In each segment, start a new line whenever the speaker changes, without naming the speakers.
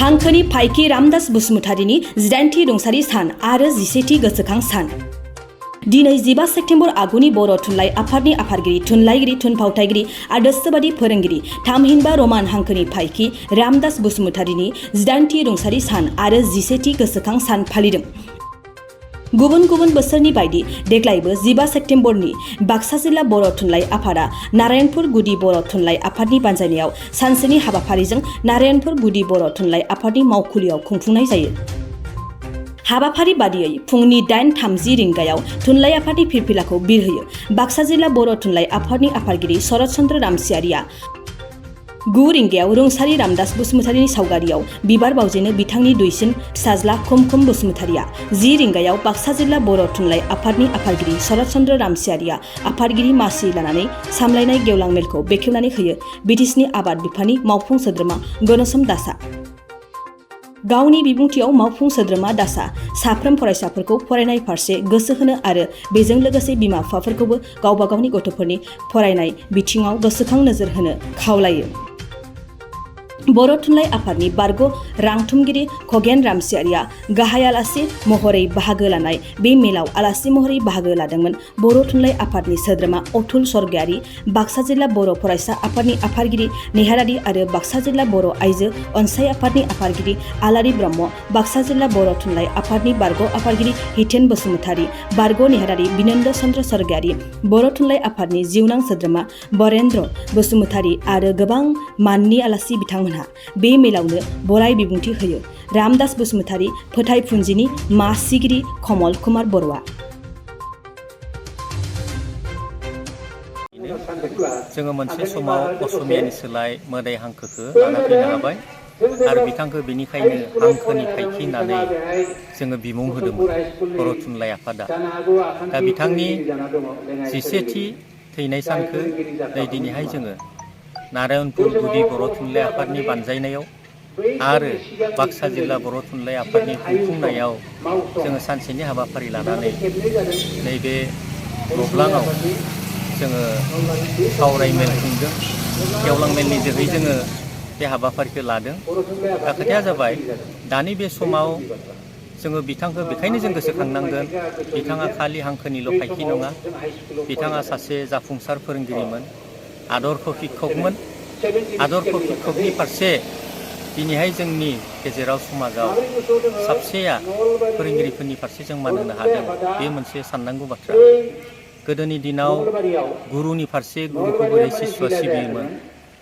हांखोनि फायखि रामदास बसुमतारीनि 18थि रुंसारि सान आरो 11थि गोसोखां सान। दिनै 15 सेप्तेम्बर आगुनि बर' थुनलाइ आफादनि आफादगिरि, थुनलाइगिरि, थुनफावथायगिरि आरो गोसोबादि फोरोंगिरि थामहिनबा रमान हांखोनि फायखि रामदास बसुमतारीनि 18थि रुंसारि सान आरो 11थि गोसोखां सान फालिदों। गुबुन गुबुन बोसोरनि बायदि देग्लायबो 15 सेप्तेम्बरनि बाक्सा जिल्ला बर' थुनलाइ आफादा नारायणपुर गुदि बर' थुनलाइ आफादनि बानजायनायाव सानसेनि हाबाफारिजों नारायणपुर गुदि बर' थुनलाइ आफादनि मावखुलियाव खुंफुंनाय जायो। हाबाफारि बादियै फुंनि 8:30 रिंगायाव थुनलाइ आफादनि फिरफिलाखौ बिरहोयो। बाक्सा जिल्ला बर' थुनलाइ आफादनि आफादगिरि शरत चन्द्र रामसियारिया 9 रिंगायाव रुंसारि रामदास बसुमतारीनि सावगारियाव बिबार बावजेनो बिथांनि दुइसिन फिसाज्ला खुमखुम बसुमतारीया। 10 रिंगायाव बाक्सा जिल्ला बर' थुनलाइ आफादनि आफादगिरि शरत चन्द्र रामसियारिया आफादगिरि मासि लानानै सामलायनाय गेवलां मेलखौ बेखेवनानै होयो। बिटिसिनि आबाद बिफाननि मावफुं सोद्रोमा गनसम दासआ। गावनि बिबुंथियाव मावफुं सोद्रोमा दासआ साफ्रोम फरायसाफोरखौ फरायनाय फारसे गोसो होनो आरो बेजों लोगोसे बिमा बिफाफोरखौबो गावबा गावनि गथ'फोरनि फरायनाय बिथिङाव गोसोखां नोजोर होनो खावलायो। बर' थुनलाइ आफादनि बारग' रांथुमगिरि खगेन रामसियारिया गाहाय आलासि महरै बाहागो लानाय बे मेलाव आलासि महरै बाहागो लादोंमोन बर' थुनलाइ आफादनि सोद्रोमा अथुल स्वर्गियारि, बाक्सा जिल्ला बर' फरायसा आफादनि आफादगिरि नेहारारि आरो बाक्सा जिल्ला बर' आइजो अनसाय आफादनि आफादगिरि आलारि ब्रह्म, बाक्सा जिल्ला बर' थुनलाइ आफादनि बारग' आफादगिरि हितेन बसुमतारी, बारग' नेहारारि बिनोद चन्द्र स्वर्गियारि, बर' थुनलाइ आफादनि जिउनां सोद्रोमा बरेन्द्र बसुमतारी आरो गोबां माननि आलासि बिथांमोन बे मेलावनो बराय बिबुंथि होयो। रामदास बसुमतारी फोथायफुंजिनि मासिगिरि कमल कुमार बर'आ।
जोङो मोनसे समाव असमियानि सोलाय मोदाय हांखोखौ लाना फैनो हाबाय आरो बिथांखौ बेनिखायनो हांखोनि फायखि होननानै जोङो बिमुं होदोंमोन बर' थुनलाइ आफादा। दा बिथांनि 11थि थैनाय सानखौ नै दिनैहाय जोङो नारायणपुर गुदि बर' थुनलाइ आफादनि बानजायनायाव आरो बाक्सा जिल्ला बर' थुनलाइ आफादनि खुंफुंनायाव जोङो सानसेनि हाबाफारि लानानै नैबे गब्लाङाव जोङो सावरायमेल खुंदों। गेवलां मेलनि जोहै जोङो बे हाबाफारिखौ लादों। दा खोथाया जाबाय दानि बे समाव जोङो बिथांखौ बेखायनो जों गोसोखांनांगोन। बिथाङा खालि हांखोनिल' फायखि नङा, बिथाङा सासे जाफुंसार फोरोंगिरिमोन, आदर्श शिक्षकमोन। आदर्श शिक्षकनि फारसे दिनैहाय जोंनि गेजेराव समाजाव साबसेया फोरोंगिरिफोरनि फारसे जों मान होनो हादों, बे मोनसे साननांगौ बाथ्रा। गोदोनि दिनाव गुरुनि फारसे गुरुखौ बोरै शिष्यआ सिबियोमोन,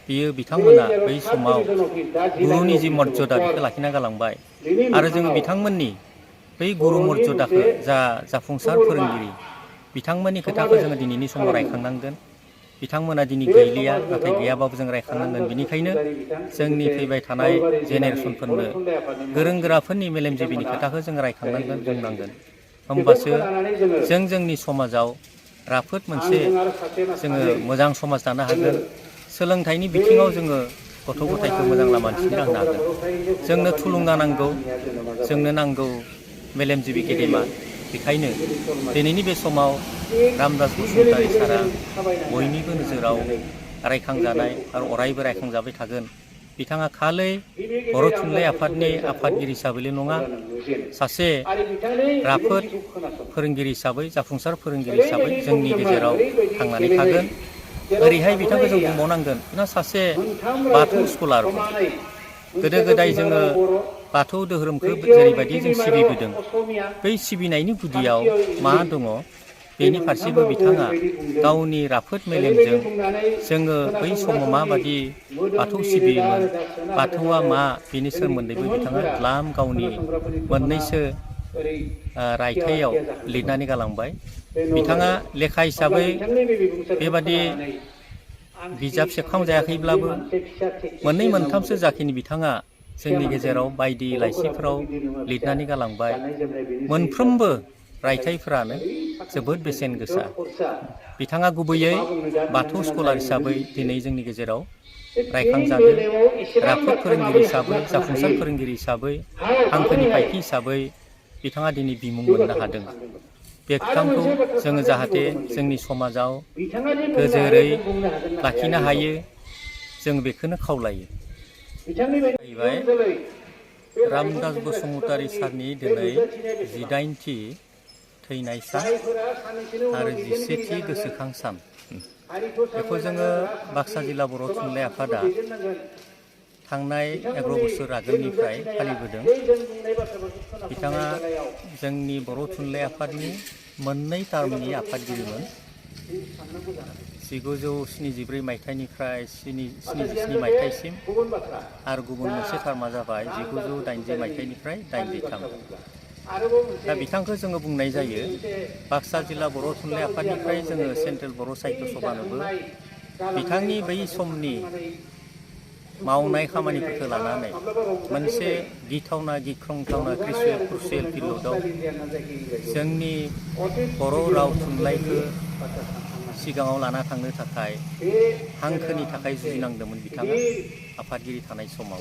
बियो बिथांमोना बै समाव गुरुनि जि मर्यादा बेखौ लाखिना गालांबाय आरो जोङो बिथांमोननि बै गुरु मर्यादाखौ जाफुंसार फोरोंगिरि बिथांमोननि खोथाखौ जोङो दिनैनि समाव रायखांनांगोन। बिथांमोना दिनै गैलिया, नाथाय गैयाबाबो जों रायखांनांगोन। बिनिखायनो जोंनि फैबाय थानाय जेनेरेसनफोरनो गोरों गोराफोरनि मेलेमजिबिनि खोथाखौ जों रायखांनांगोन, बुंनांगोन। होमबासो जों जोंनि समाजाव राफोद मोनसे जोङो मोजां समाज दानो हागोन। सोलोंथाइनि बिथिङाव जोङो गथ' गथायखौ मोजां लामा दिन्थिना होनो हागोन। जोंनो थुलुंगा नांगौ, जोंनो नांगौ मेलेमजिबि गेदेमा। बेखायनो दिनैनि बे समाव रामदास बसुमतारी सारा बयनिबो नोजोराव रायखांजानाय आरो अरायबो रायखांजाबाय थागोन। बिथाङा खालि बर' थुनलाइ आफादनि आफादगिरि हिसाबैल' नङा, सासे राफोद फोरोंगिरि हिसाबै, जाफुंसार फोरोंगिरि हिसाबै जोंनि गेजेराव थांनानै थागोन। ओरैहाय बिथांखौ जों बुंबावनांगोन, बिथाङा सासे बाथौ स्कलारमोन। गोदो गोदाय जोङो बाथौ धोरोमखौ जेरैबायदि जों सिबिबोदों, बै सिबिनायनि गुदियाव मा दङ बेनि फारसेबो बिथाङा गावनि राफोद मेलेमजों जोङो बै समाव माबादि बाथौ सिबियोमोन, बाथौआ मा, बेनि सोमोन्दैबो बिथाङा द्लाम गावनि मोननैसो रायथाइयाव लिरनानै गालांबाय। बिथाङा लेखा हिसाबै बेबादि बिजाब सेबखांजायाखैब्लाबो मोननै मोनथामसो जाखिनि बिथाङा जोंनि गेजेराव बायदि लाइसिफोराव लिरनानै गालांबाय, मोनफ्रोमबो रायथाइफोरानो जोबोद बेसेन गोसा। बिथाङा गुबैयै बाथौ स्कलार हिसाबै दिनै जोंनि गेजेराव रायखांजादों। राफोद फोरोंगिरि हिसाबै, जाफुंसार फोरोंगिरि हिसाबै, हांखोनि फायखि हिसाबै बिथाङा दिनै बिमुं मोननो हादों। बे बिथांखौ जोङो जाहाथे जोंनि समाजाव गोजोरै लाखिनो हायो, जों बेखौनो खावलायो। जाहैबाय रामदास बसुमतारी सारनि दिनै 18थि थैनाय सान आरो 17थि गोसोखां सान। बेखौ जोङो बाक्सा जिल्ला बर' थुनलाइ आफादा थांनाय 11 बोसोर आगोलनिफ्राय फालिबोदों। बिथाङा जोंनि बर' थुनलाइ आफादनि मोननै टार्मनि आफादगिरिमोन। 1974 मायथाइनिफ्राय 77 मायथाइसिम आरो गुबुन मोनसे टार्मा जाबाय 1980 मायथाइनिफ्राय 83। दा बिथांखौ जोङो बुंनाय जायो बाक्सा जिल्ला बर' थुनलाइ आफादनिफ्राय जोङो सेन्ट्रेल बर' साहित्य सभानोबो बिथांनि बै समनि मावनाय खामानिफोरखौ लानानै मोनसे गिथावना गिख्रंथावना क्रुसियेल पिरियडआव जोंनि बर' राव थुनलाइखौ सिगाङाव लाना थांनो थाखाय हांखोनि थाखाय जुजिनांदोंमोन बिथाङा आफादगिरि थानाय समाव।